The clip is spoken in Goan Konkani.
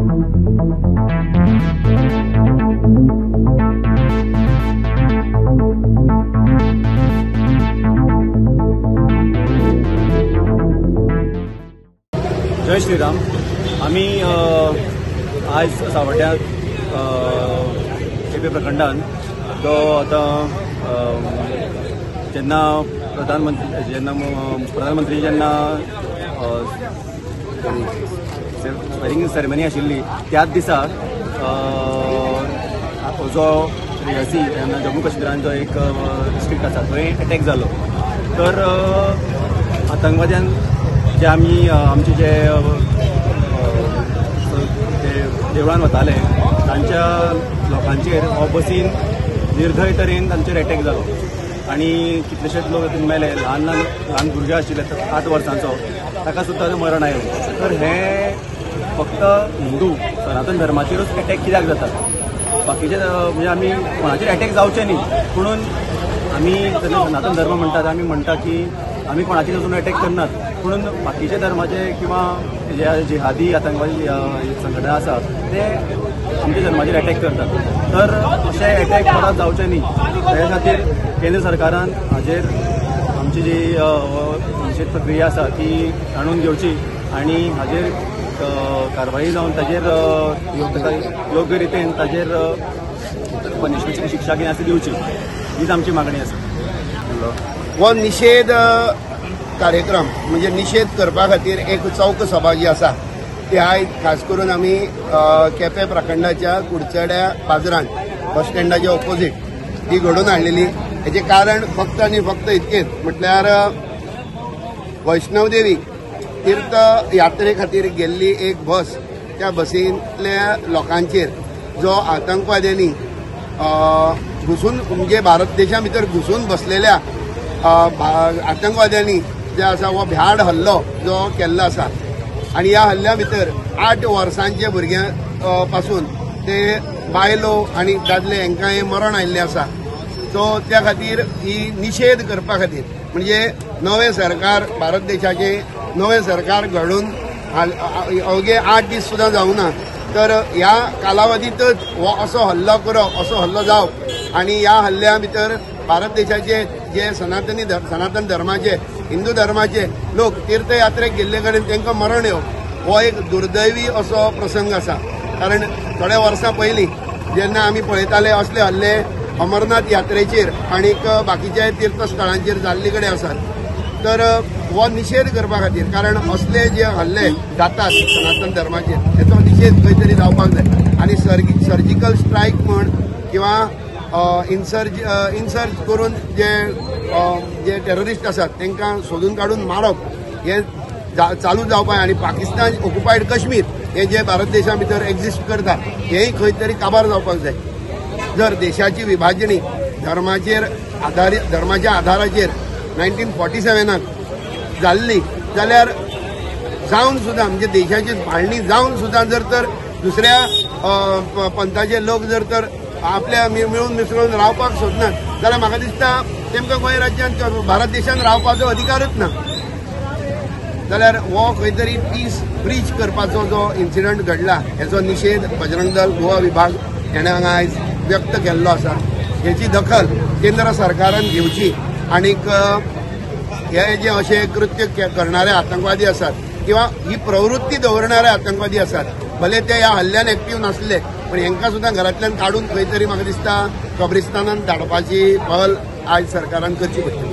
जय श्रीराम। आमी आयज सावड्ड्या केपें प्रखंडान जो आतां जेन्ना प्रधानमंत्री जेन्ना स्वेरिंग सेरेमनी आशिल्ली त्याच दिसा जो रियासी जम्मू काश्मीरान जो एक डिस्ट्रिक्ट आसा थंय अटॅक जालो। तर आतंकवाद्यान जे आमी आमचे जे देवळान वताले तांच्या लोकांचेर हो बसीन निर्दय तरेन तांचेर अटॅक जालो आनी कितलेशेच लोक तितून मेले। ल्हान ल्हान ल्हान भुरगे आशिल्ले 8 वर्सांचो ताका सुद्दां मरण आयलें। तर हें फक्त हिंदू सनातन धर्माचेरूच अटॅक कित्याक जाता, बाकीचे म्हणजे आमी कोणाचेर अटॅक जावचे न्ही, पुणून आमी जेन्ना सनातन धर्म म्हणटात आमी म्हणटा की आमी कोणाचेर वचून अटॅक करनात, पुणून बाकीचे धर्माचे किंवा जे जिहादी आतंकवादी संघटना आसा ते आमच्या धर्माचेर अटॅक करतात। तर अशे अटॅक परत जावचे न्ही त्या खातीर केंद्र सरकारान हाजेर आमची जी निशेध प्रक्रिया आसा ती जाणून घेवची आनी हाजेर कारवाई जावन ताजेर योग्य रितीन ताजेर पनिशमेंट शिक्षा कितें आसा दिवची, हीच आमची मागणी आसा। हो निशेध कार्यक्रम म्हणजे निशेध करपा खातीर एक चौक सभा जी आसा ती आयज खास करून आमी केपें प्रखंडाच्या कुडचड्या बाजारान बस स्टँडाच्या ऑपोजीट ती घडोवन हाडलेली। हेचें कारण फक्त आनी फक्त इतकेंच म्हटल्यार वैष्णवदेवी तीर्थ यात्रे खातीर गेल्ली एक बस, त्या बसींतल्या लोकांचेर जो आतंकवाद्यांनी घुसून म्हणजे भारत देशा भितर घुसून बसलेल्या आतंकवाद्यांनी जे आसा हो भ्याड हल्लो जो केल्लो आसा आनी ह्या हल्ल्या भितर 8 वर्सांचे भुरग्यां पासून ते बायलो आनी दादले हांकां हें मरण आयिल्लें आसा। सो त्या खातीर ही निशेध करपा खातीर म्हणजे नवें सरकार भारत देशाचें नवें सरकार घडून अवघे 8 दीस सुद्दां जावना तर ह्या कालावधीतच हो असो हल्लो करप, असो हल्लो जावप आनी ह्या हल्ल्या भितर भारत देशाचे जे सनातनी सनातन धर्माचे हिंदू धर्माचे लोक तीर्थयात्रेक गेल्ले कडेन तांकां मरण येवप हो एक दुर्दैवी असो प्रसंग आसा। कारण थोड्या वर्सां पयलीं जेन्ना आमी पळयताले असले हल्ले अमरनाथ यात्रेचेर आनीक बाकीच्या तीर्थस्थळांचेर जाल्ले कडेन आसात, तर हो निशेध करपा खातीर कारण असले जे हल्ले जातात सनातन धर्माचेर तेचो निशेध खंय तरी जावपाक जाय आनी सर्जिकल स्ट्रायक म्हण किंवा इन्सर्ज करून जे जे टेररिस्ट आसात तांकां सोदून काडून मारप हें चालू जावपाक आनी पाकिस्तान ऑक्युपायड काश्मीर हे जे भारत देशा भितर एक्झिस्ट करता हेंय खंय तरी काबार जावपाक जाय। जर देशाची विभाजणी धर्माचेर आधारीत धर्माच्या आधाराचेर 1947 जाल्ली जाल्यार जावन सुद्दां म्हणजे देशाची फाळणी जावन सुद्दां जर तर दुसऱ्या पंथाचे लोक जर तर आपल्या मेळून मिसळून रावपाक सोदनात जाल्यार म्हाका दिसता तेमकां गोंय राज्यांत भारत देशांत रावपाचो अधिकारच ना। जाल्यार हो खंय तरी पीस ब्रीच करपाचो जो इन्सिडंट घडला हेचो निशेध बजरंग दल गोवा विभाग हेणें हांगा आयज व्यक्त केल्लो आसा। हेची दखल केंद्र सरकारान घेवची आनीक हे जे अशें कृत्य करणारे आतंकवादी आसात किंवा ही प्रवृत्ती दवरणारे आतंकवादी आसात भले ते ह्या हल्ल्यान एक्टीव नासले पण हेंकां सुद्दां घरांतल्यान काडून खंय तरी म्हाका दिसता कब्रिस्तानान धाडपाची पहल आयज सरकारान करची पडटली।